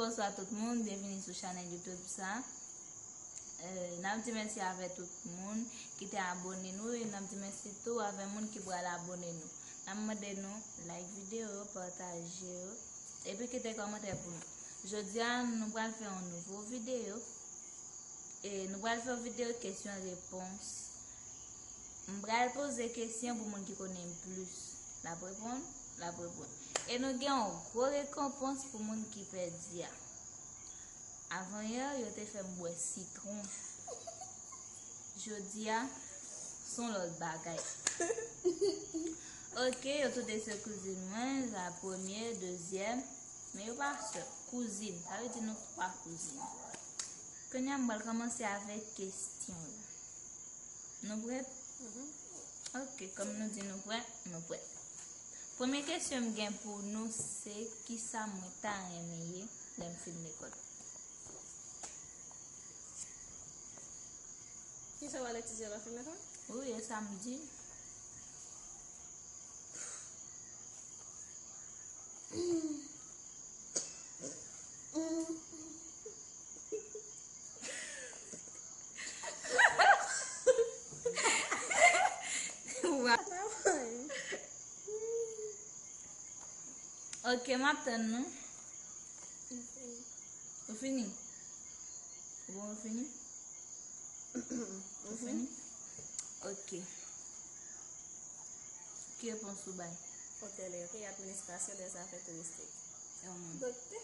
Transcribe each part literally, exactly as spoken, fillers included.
Bonswa tout moun, byenvini sou chanèl YouTube sa. Euh, n ap di mèsi avè tout moun ki te abone nou e n ap di mèsi tou avè moun ki pral abone nou. N ap mande nou like videyo, pataje yo, epi kite kòmantè pou nou. Jodi a, nou pral fè yon nouvo videyo. E nou pral fè yon videyo kesyon repons. M pral poze kesyon pou moun ki konnen m plis. L ap reponn, l ap reponn. E nou gen yon gwo rekonpans pou moun ki pèdi a. Avan yè, yo te fè m bwè sitwon. Jodi a, s on lòt bagay. Ok, yo tou de se kouzin mwen, la premye, dezyèm, men yo pa sè, kouzin, sa vle di nou twa kouzin. Kounye a, m pral kòmanse avèk kesyon yo. Nou prèt? Ok, kòm nou di nou prèt, nou prèt. Premye kesyon m gen pou nou se kisa mwen ta renmen ye lè m fin lekòl. Kisa w al etidye lè w fin lekòl? Wi, e sa m di. Wa- Ok, m ap tann nou. Ou fini? Ou bon, ou fini? Ou fini? Ok. Ki repons ou bay? Otèlri, ok, administration des affaires touristiques. Doktè.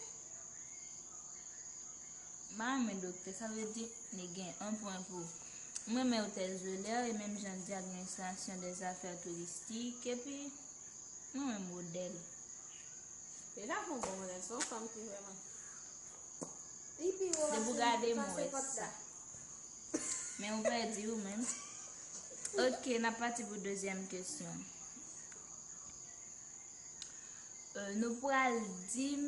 M pa renmen doktè, sa vle di li gen yon pwen pou. M renmen otèl Zolè e menm jan di administration des affaires touristiques, epi m renmen modèl. Deja fè yon bon modèl, se yon fanm ki vrèman. Li pi wo pase, pase pòt la. Men ou pèdi ou menm. Ok, n ap pati pou dezyèm kesyon. Euh, nou pral di m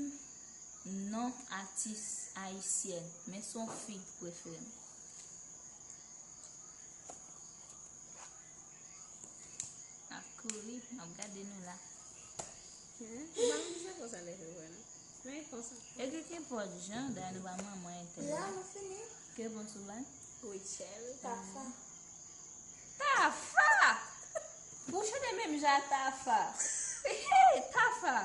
non atis ayisyèn, men se yon fi prefere m. N ap kouri, n ap gade nou la. Hmm, m pa konn se konsa lè yo wè non. Men konsa. E gen kenpòt jan, dayè nou pa manman entèl la. La, nou fini. Ki repons ou bay? Rachel. Tafa. Tafa! Ou chante menm jan ak Tafa. Hey, Tafa!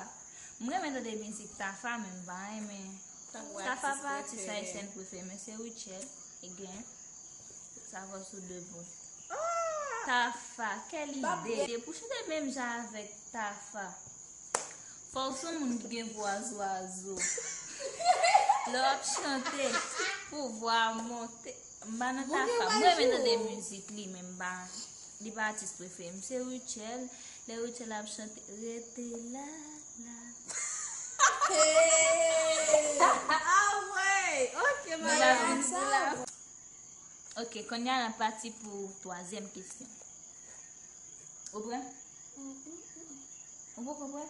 M renmen tande mizik Tafa, men m pa renmen. Tafa pa atis ayisyèn prefere, men se Rachel. E gen. Sa fò sou de bon. Tafa, kèl ide! Pou chante menm jan avèk Tafa. Fò w se yon moun ki gen vwa zwazo. Lè w ap chante, pou vwa a monte. M pa nan Tafa. M renmen tande mizik li, men m pa, li pa atis prefere m. Se Rachel. Lè Rachel ap chante, rete la, la. Hey! Ah ouais! Ok, nou pa vin di la. Ok, kounye a n ap pati pou twazyèm kesyon. Ou prè? Ou poko prè?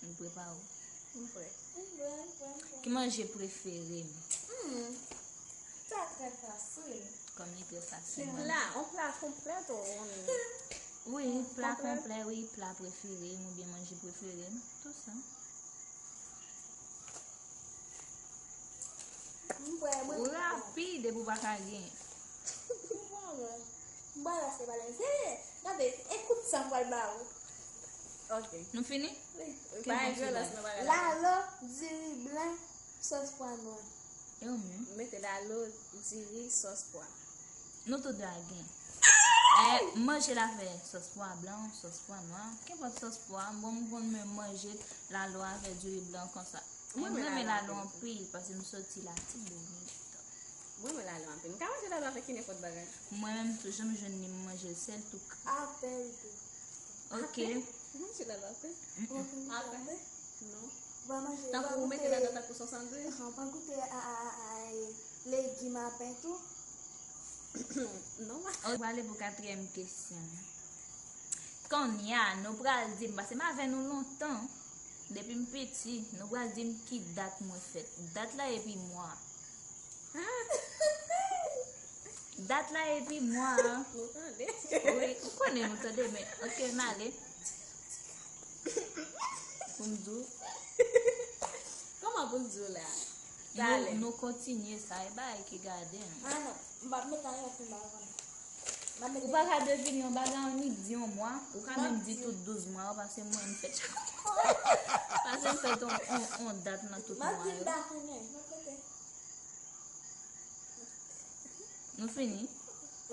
M prepare w. M prè. M prè, m prè, m prè. Ki manje prefere m? Hmm. Sa trè fasil. Kòm li trè fasil. Ki pla? On pla konplè tou, on... Wi, pla konplè, wi, pla prefere m oubyen manje prefere m, tou sa. M prè, mwen. Ou rapid epi w pa ka gen. M prè, mwen. M prè, se pa lè. Hey, gade, ekout sa m pral ba ou. Ok. Nou fini? Wi. Ki repons ou bay? Lalo, diri blan, sòs pwa nwa. E ou menm? M mete lalo, diri, sòs pwa. Nou tou de a gen. Eh, m manje l avè sòs pwa blan, sòs pwa nwa. Kenpòt sòs pwa, bon, m konn menm manje lalo avè diri blan konsa. Mwen renmen lalo anpil, paske m soti Latibonit. Mwen renmen lalo anpil. M ka manje lalo avèk ki nenpòt bagay. Mwen menm tou, janm jwenn li, m manje l sèl tou. Apè l tou. Ok. Apè? Manje lalo apè? Apè? Non. Tankou ou mete ladan tankou son sandwich. Ou pa goute a, a, a, a, e, legim apè tou? Non. Ou prale pou katriyèm kesyon. Kounye a, nou pral di m, paske m avè nou lontan, depi m piti, nou pral di m ki dat mwen fèt. Dat la epi mwa. Dat la epi mwa. Ou tande? Wi, ou konnen nou tande, men ok, n ale. Pou m di w. Kòman pou m di w la? Nou, nou kontinye sa, e bagay ki gade nou. Ah non, m p ap met anyen pou m pa konnen. M ap met Ou pa ka devine yon bagay annik di yon mwa, ou ka menm di tout douz mwa yo, paske mwen m fè chak mwa. Paske m fè yon, yon, yon dat nan tout mwa yo. M ap di m pa konnen, m ap rete. Nou fini?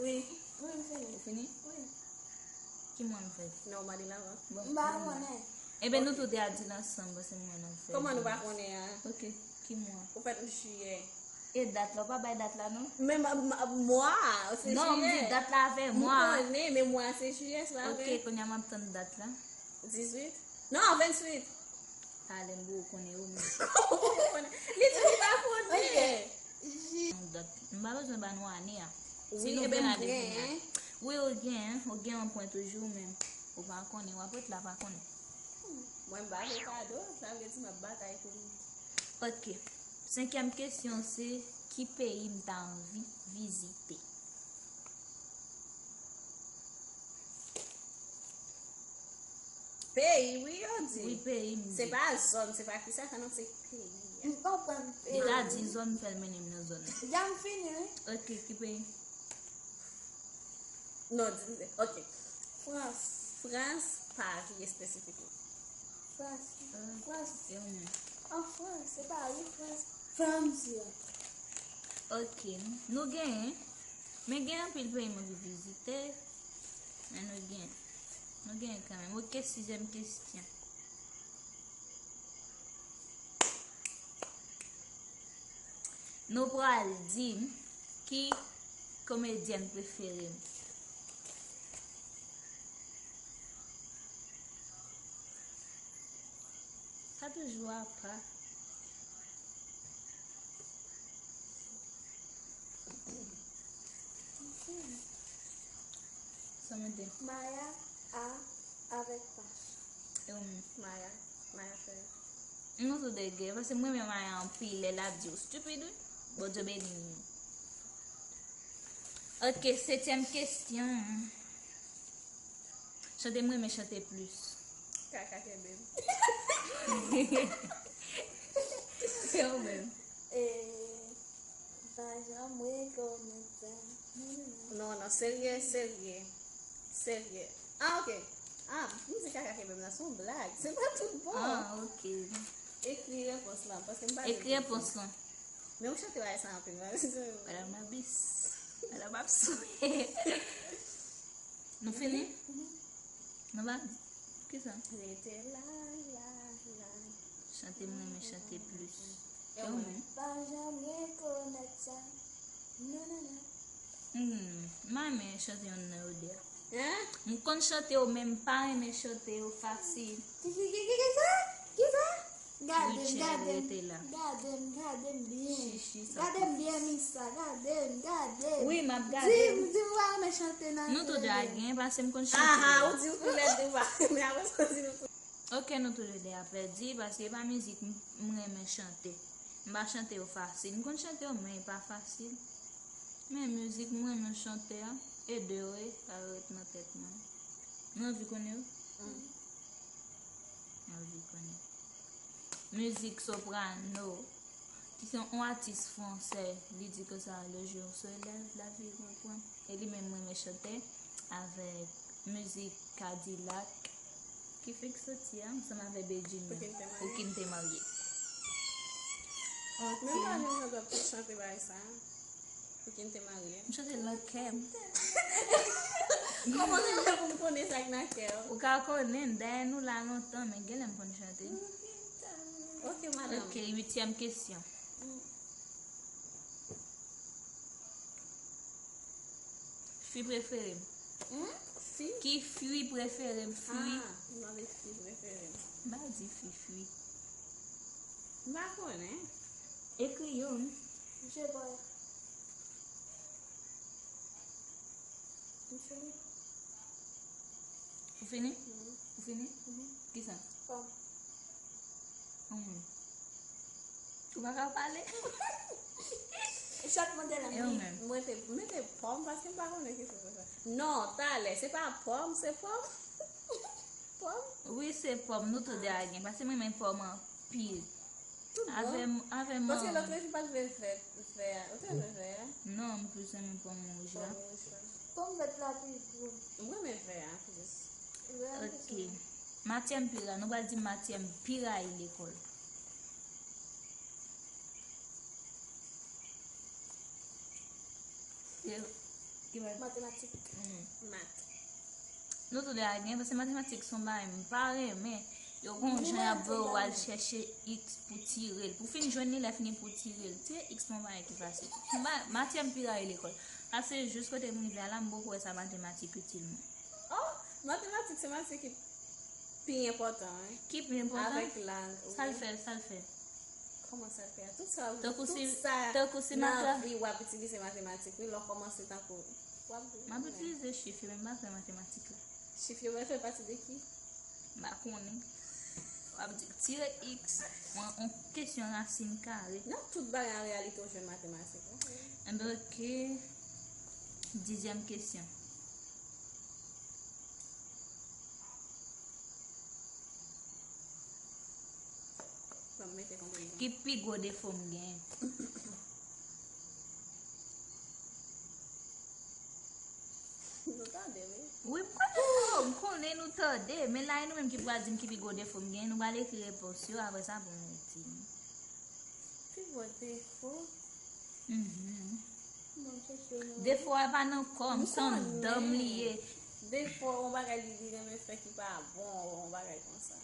Wi. Wi, m fini. Ou fini? Wi. Ki mwa m fèt? Non, w mande l avan. Bon, m pa konnen. Enben, nou tou de a di l ansanm, paske mwen nan fèt. Kòman nou pa konnen an? Ok, ki mwa? Ou fèt jiyè. E dat la, ou pa bay dat la, non? Men ma, ma, mwa, se jiyè. Non, m di dat la avè mwa. M konnen, men mwa se jiyè, se pa vre? Ok, kounye a m ap tann dat la. Dizuit? Non, venntuit. Talè m pou ou konnen yo menm. Li di li pa konnen. Yon dat. M pa bezwen ba nou ane a. Si nou gen ane kounye a. Wi, ou gen, ou gen yon pwen toujou, men ou pa konnen, w ap ret la pa konnen. Mwen m pa fè kado, sa vle di m ap batay pou li. Ok. Senkyèm kesyon se, ki peyi m ta anvi vizite? Peyi, wi, yo di. Wi, peyi, m di. Se pa zòn, se pa kisa, sa non, se peyi a. M konprann. Li ta di zòn, m fè l mennen m nan zòn nan. Jan m fini, wi. Ok, ki peyi? Non, di, ok. Frans. Frans, Pari espesifikman. Frans. Frans. E ou menm? An Frans, se Pari, Frans. Frans, yeah. Ok, nou genyen. Men gen anpil peyi m anvi vizite. Men nou genyen. Nou genyen kanmenm. Ok, sizyèm kesyon. Nou pral di m ki komedyèn prefere m. Sa toujou apa. Sa mete. Maya a avèk Pach. E ou menm? Maya. Maya fè. Nou tou de gen, paske mwen menm Maya anpil lè l ap di w stupid, wi. Bondye beni nou. Ok, setyèm kesyon. Chante m renmen chante plis. Kaka kenbe m. E ou menm? E, m pa janm rekonèt sa. Non, non, serye, serye. Serye. Ah, ok. Ah, m di kaka kenbe m nan, se yon blag. Se pa tout bon. Ah, ok. Ekri repons lan, paske m pa Ekri repons lan. Men ou chante bagay sa anpil, m pa bezwen. Madanm Abis. Madanm Abswe. Nou fini? Mhm. Nou pa di. Kisa? Rete la, la, la. Chante m renmen chante plis. E ou menm? Pa janm rekonèt sa. Non, non, non. Hmm, m pa renmen chante youn nan yo de a. Hein? M konn chante yo, men m pa renmen chante yo fasil. Ki, ki, ki, ki, kisa? Kisa? Gade m, Rutshelle gade m, rete la. Gade m, gade m byen. Chichi, sa Gade m byen, Missa, gade m, gade m. Wi, m ap gade Di m, w. Di m w pa renmen chante nan Nou tou de a gen, paske m konn chante Aha, yo. Ou di w tou lè de w pa renmen, apre sa w di nou tou. Ok, nou tou de a pèdi, paske e pa mizik m, m renmen chante. M pa chante yo fasil. M konn chante yo, men e pa fasil. Men mizik m renmen chante a, e de yo ye, sa yo ret nan tèt mwen. Nou anvi konnen yo? Mm. Nou anvi konnen. Mizik Soprano, ki se yon atis fransè, li di konsa, le jour se lève, la vie reprend. E li menm mwen renmen chante avèk mizik Cadillac, ki fenk soti a, ansanm avèk Bedjine. Pou ki n te marye. Pou ki n te marye. Ok. Men m pa janm tande w ap chante bagay sa. Pou ki n te marye. M chante l nan kè m. Kòman se fè pou m konnen sa k nan kè w? Ou ka konnen, dèyè nou la lontan, men genlè m konn chante. Ok, madanm. Ok, uityèm kesyon. Mm. Fwi prefere m. Hmm? Fi? Ki fwi prefere m? Fwi. Ah, m mande fi prefere m. M pa di fi, fwi. M pa konnen. Ekri youn. Je boy. M fini. Ou fini? Mhm. Ou fini? Mhm. Kisa? Pòm. Ou menm? Ou pa ka pale? Chak mande la. E ou menm? Mwen te mete pòm paske m pa konnen ki se sa. Non, talè, se pa pòm, se pòm. Pòm? Wi, se pòm. Nou tou de a gen. Paske mwen renmen pòm anpil. Tout bon. Avè m, avè m. Paske lòt jou pa t vle vè, vè a. Ou te vle vè a? Non, m plis renmen pòm wouj la. Pòm wouj la. Pòm vèt la pi gou. M renmen vè a plis. Ok. Matyè m pi rayi, nou pral di matyè m pi rayi lekòl. Matematik. Mat. Nou tou de a gen, paske matematik se yon bagay m pa renmen. Yo gon jan y ap voye w al chèche x pou tire l. Pou fin jwenn li, lè fini pou tire l. Tire x pa yon bagay ki fasil. Matyè m pi rayi lekòl. Paske jis kote m rive a la, m poko wè sa matematik itil mwen. Oh, matematik se matyè ki pi enpòtan, wi. Ki pi enpòtan? Avèk lang, wi. Sa l fè, sa l fè? Kòman sa l fè a? Tout sa, tout sa nan vi w ap itilize matematik, wi, lè w kòmanse tankou. W ap. M ap itilize chif yo, men m pa fè matematik la. Chif yo fè pati de ki? M pa konnen. W ap di, tire x, yon, yon kesyon rasin kare. Nan tout bagay an reyalite w jwenn matematik, wi. Enben, ok. Dizyèm kesyon. Ki pi gwo defo m genyen? Nou tande, wi. Wi, m konnen nou, m konnen nou tande, men la e nou menm ki pral di m ki pi gwo defo m genyen, nou pral ekri repons yo, apre sa pou nou di m. Pi gwo defo? Mhm. Defo a pa nan kò m, se anndan m li ye. Defo, yon bagay li, li renmen fè ki pa bon, yon bagay konsa.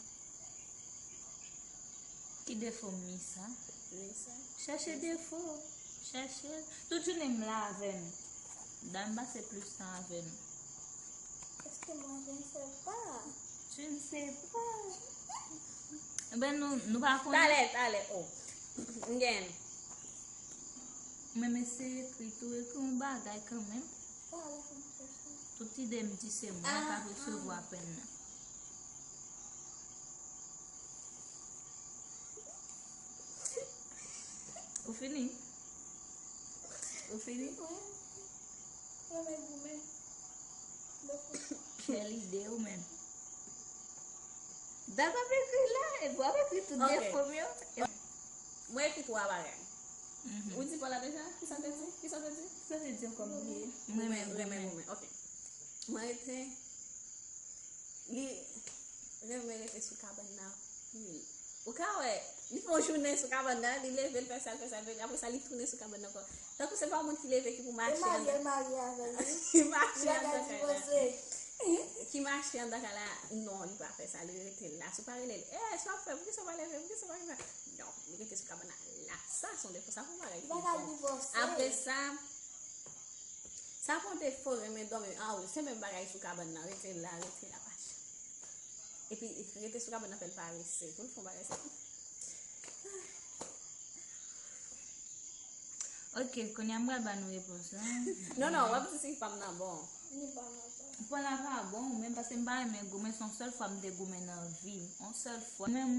Ki defo m, Misa? Misa. Chèche defo. Chèche. Tout jounen m la avè nou. Dam pase plis tan avè nou. Est-ce que moi, je ne sais pas? Je ne sais pas. Enben, nou, nou pa konnen. Talè, talè, oh. M gen. Mwen eseye ekri tou, ekri yon bagay kanmenm. Tout ide m di se mwen k ap resevwa pèn nan. Ou fini? Ou fini? Mwen goumen. Kèl ide ou menm. Dat ap ekri la, epi w ap ekri tout defo m yo. Mwen ekri twa bagay. Ou di pa la deja? Kisa te di? Kisa te di? Kisa te di ankò, m bliye? M renmen goumen. Ok. Mwen rete. Li renmen rete sou kabann nan anpil. Ou ka wè, li fè yon jounen sou kabann nan, li leve, li fè sa, li fè sa, li fè, apre sa, li tounen sou kabann nan ankò. Tankou se pa yon moun ki leve ki pou mache anndan. Li mache anndan kay la. Ki mache anndan kay la, non, li pa fè sa, li rete la. Si w pa rele l, eh, sa w ap fè, poukisa w pa leve, poukisa w pa fè sa? Non, li rete sou kabann nan la. Sa se yon defo, sa se yon bagay ki bon. Apre sa, sa se yon defo, renmen dòmi. Ah wi, se menm bagay sou kabann nan, rete la, rete la, pa chanm. Epi, rete sou kabann nan fè l parese. Pou l fè yon bagay, se. Ok, kounye a m pral ba nou repons la. Non, non, w ap di si pa m nan bon. Pwen la pa bon, ou menm, paske m pa renmen goumen, se yon sèl fwa m te goumen nan vi m. Yon sèl fwa. Ou menm,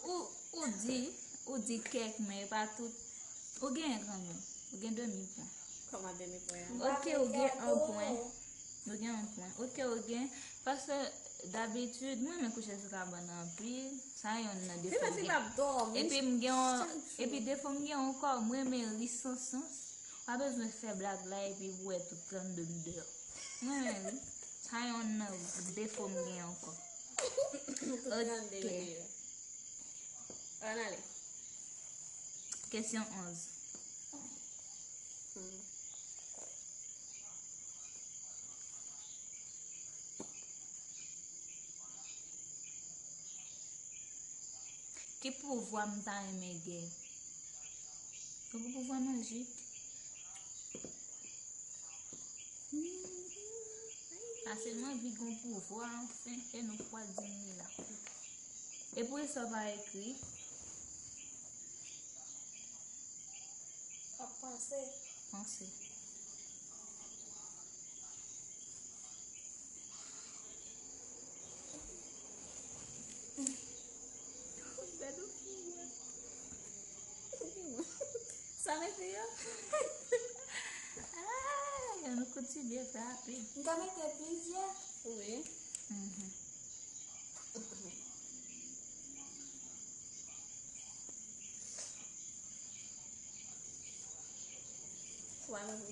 ou, ou di, ou di kèk, men e pa tout. Ou genyen kanmenm. Ou gen demi pwen. Kòman demi pwen an? Ok, ou gen yon pwen. Ou gen yon pwen. Ok, ou gen. Paske dabitid, mwen renmen kouche sou kabann nan anpil. Sa yonn nan defo m gen. Epi m gen yon, epi defo m gen ankò, mwen renmen ri san sans. Pa bezwen fè blag la epi pou wè tout trannde m deyò. Mwen renmen ri. Sa yonn nan defo m gen ankò. Ok. Ann ale. Kesyon onz. Ki pouvwa m ta renmen gen? Yon pouvwa majik. Paske m anvi gen yon pouvwa, anfen, e nou pral di m li la. E poukisa w pa ekri? W ap panse. Panse. Sa mete yo? Ah, yo nou kontinye fè rapid. M ka mete plizyè? Wi. Mhm.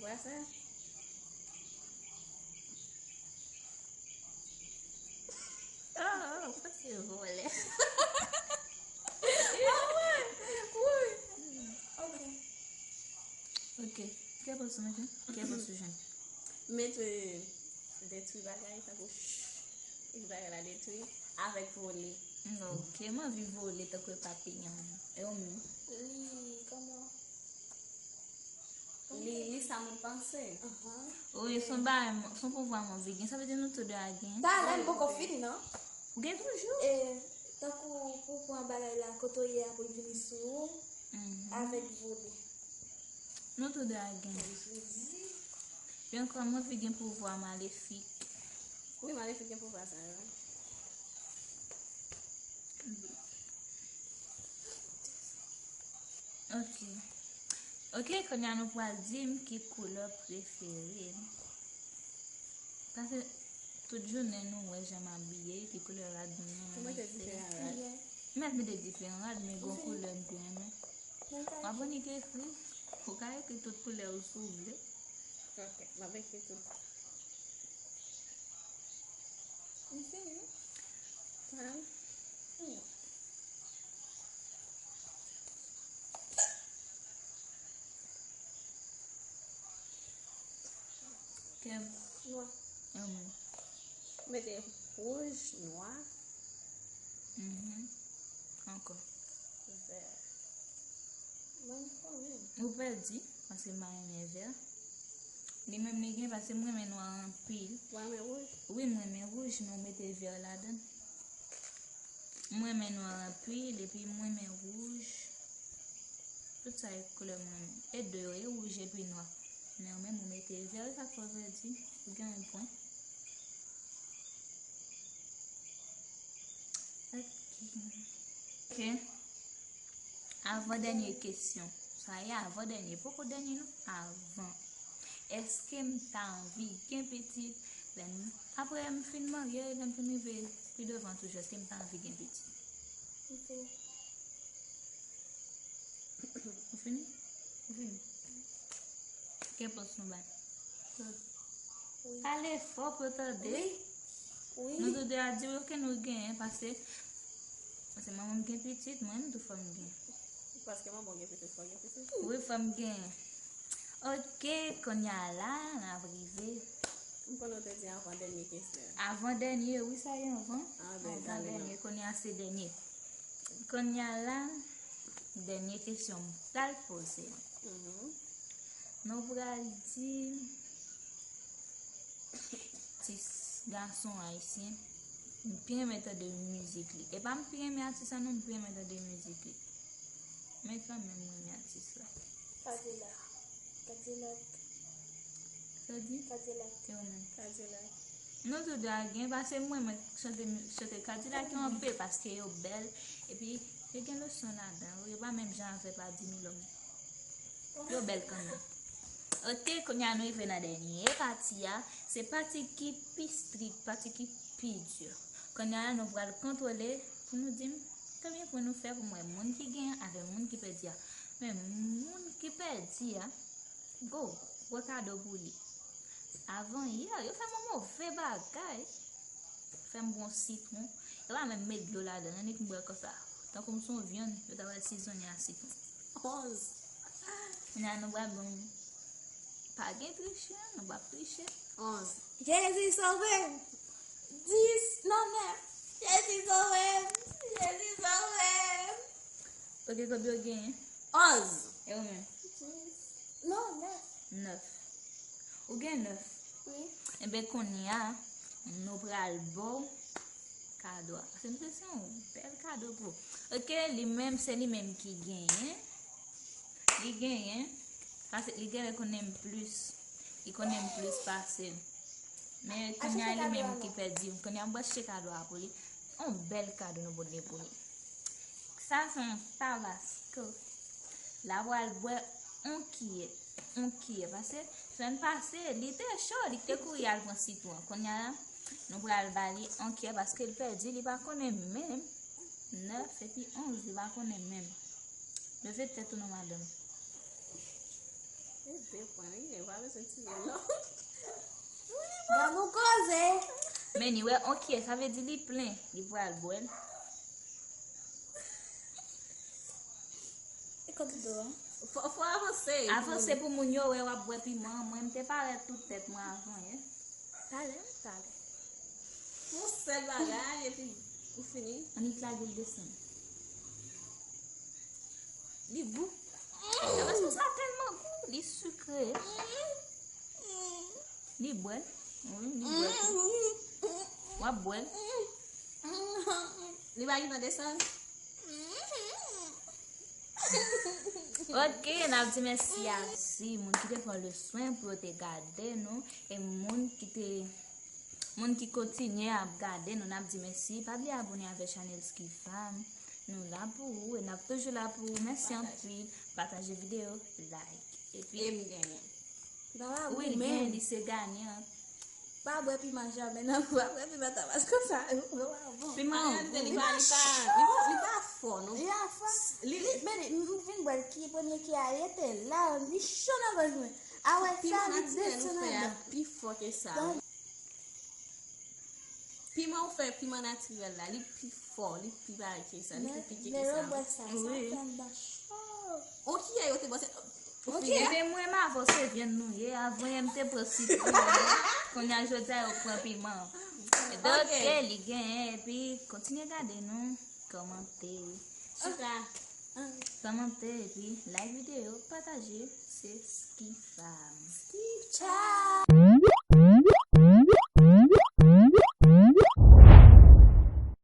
Wè sa? Oh, oh, paske vòlè. Ah, wi, wi. Ok. Ok. Kè pòs ou mete? Kè pòs ou jwenn? Mete detwi bagay, tankou ch, bagay la detwi, avèk vole. Ok, m anvi vole tankou e papiyon. E ou menm? Li, kòman? Li, li sa moun panse. Wi, se yon bagay, se yon pouvwa m anvi gen. Sa vle di nou tou de a gen. Talè, m poko fini, non? Ou gen toujou? E, tankou pou pran bagay la, kote w ye a, pou l vini sou ou, avèk vole. Nou tou de a gen. Jan kòman fi gen pouvwa malefik. Wi, malefik gen pouvwa sa yo. Ok. Ok, kounye a nou pral di m ki koulè prefere m. Paske tout jounen nou wè jan m abiye, ki koulè rad mwen renmen. Ou mete diferan rad. M mèt mete diferan rad, men gon koulè m pi renmen. W ap annik ekri, ou ka ekri tout koulè ou si w vle. Ok, m ap ekri tout. M fini, wi. Pran. Hmm. Kè m. Nwa. Mete wouj, nwa. Mhm. Ankò. Vè. Mwen fò menm. Ou pèdi, paske m pa renmen vè. Li menm li gen, paske m renmen nwa anpil. Ou renmen wouj? Wi, m renmen wouj, men ou mete vè ladan. M renmen nwa anpil, epi m renmen wouj. Tout sa e koulè m renmen. E de yo, e wouj epi nwa. Men ou menm ou mete vè, e sa k fè w pèdi. Ou gen yon pwen. Ok. Ok. Avan dènye kesyon. Sa ye avan dènye. Poko dènye non. Avan. Èske m ta anvi gen pitit? Lè m, apre m fin marye, lè m fin rive pi devan toujou, èske m ta anvi gen pitit? Ok. Ou fini? Ou fini? Kè pòs nou bay? Wi. Pale fò pou yo tande. Wi. Wi. Nou tou de a di wi, ok, nou genyen, paske, paske manman m gen pitit, mwen menm tou fò m gen. Paske manman w gen pitit, fò w gen pitit. Wi, fò m genyen. Ok, kounye a la, n ap rive. M konnen w te di avan dènye kesyon. Avan dènye, wi, sa ye avan. Ah, ben, avan dènye, kounye a se dènye. Kounye a la, dènye kesyon m pral poze. Mhm. Nou pral di atis gason ayisyen, m pi renmen tande mizik li. E pa m pi renmen atis la non, m pi renmen tande mizik li. Men kanmenm m renmen atis la. Kadilak. Kadilak. Sa di? Kadilak. E ou menm? Kadilak. Nou tou de a gen, paske mwen, mwen chante, chante Kadilak yo anpil, paske yo bèl, epi yo gen leson ladan, yo pa menm jan avè pa di milòm. Yo bèl kanmenm. Ok, kounye a nou rive nan dènye pati a. Se pati ki pi strik, pati ki pi di. Kounye a nou pral kontwole pou nou di m konbyen pwen nou fè pou m wè moun ki genyen avè moun ki pèdi a. Men moun ki pèdi a, go, gwo kado pou li. Avan yè, yo fè m yon move bagay. Fè m bwè yon sitwon. Yo pa menm met dlo ladan, annik m bwè konsa. Tankou m se yon vyann, yo ta pral sizonnen a sitwon. Onz. Kounye a nou pral ban m. Pa gen triche, nou p ap triche. Onz. Jezi sove m. Dis, non, nèf. Jezi sove m. Jezi sove m. Ok, konbyen w genyen? Onz. E ou menm? Dis. Non, nèf. Nèf. Ou gen nèf? Wi. Enben, kounye a, nou pral ba w kado a. Paske m se se yon bèl kado pou ou. Ok, li menm, se li menm ki genyen. Li genyen. Paske li genlè konnen m plis. Li konnen m plis pase m. Men kounye a, li menm ki pèdi. Kounye a, m pral chèche kado a pou li. Yon bèl kado nou pote pou li. Sa se yon tabasko. L ap pral bwè yon kiyè. Yon kiyè. Paske semèn pase, li te cho, li te kouri al pran sitwon. Kounye a la, nou pral ba li yon kiyè paske l pèdi, li pa konnen menm. Nèf epi onz, li pa konnen menm. Leve tèt ou non, madanm. Se de pwen, wi, e pa bezwen tiye l non. Ban nou koze. Men ni wè on kyè, sa vle di li plen, li pral bwè l. E kote dlo a? Fò, fò avanse. Avanse pou moun yo wè w ap bwè piman. Mwen, m te parèt tout tèt mwen avan yè. Talè, talè. Yon sèl bagay, epi ou fini. Annik lage l desann. Li gou. Tabasco sa tèlman gou, li sikre. Li bwè. Wi, li bwè. W ap bwè. Li pa gentan desann. Ok, n ap di mèsi a si moun ki te pran le swen pou yo te gade nou, e moun ki te moun ki kontinye ap gade nou, n ap di mèsi. Pa bliye abone avèk chanèl Ski Fam. Nou la pou ou e n ap toujou la pou ou. Mèsi anpil. Pataje videyo, like. Epi, e m genyen. Wi, li genyen, li se ganyan. Pa bwè piman janmen non, pa bwè piman Tabasco sa yo, yo pa bon. Piman an gou, li pa, li pa, li pa, li pa fò non. Li pa fò. Li, li, men li, m vin bwè l ki premye ki a rete la, li cho nan gòj mwen. A wè sa, li desann andan. Pi fò ke sa. Piman ou fè, piman natirèl la, li pi fò, li pi pare ke sa, li pi pike ke sa. Lè yo bwè sa, sa tèlman cho. On kiyè yo te bwè se. Ok. Ebyen, mwen m avè w se vyann nou ye, avan yè m te pran sitwon, kounye a jodi a yo pran piman. Donk, ok, li genyen, epi kontinye gade nou, kòmante, kòmante, epi like videyo, pataje, se Ski Fam. Ski Fam.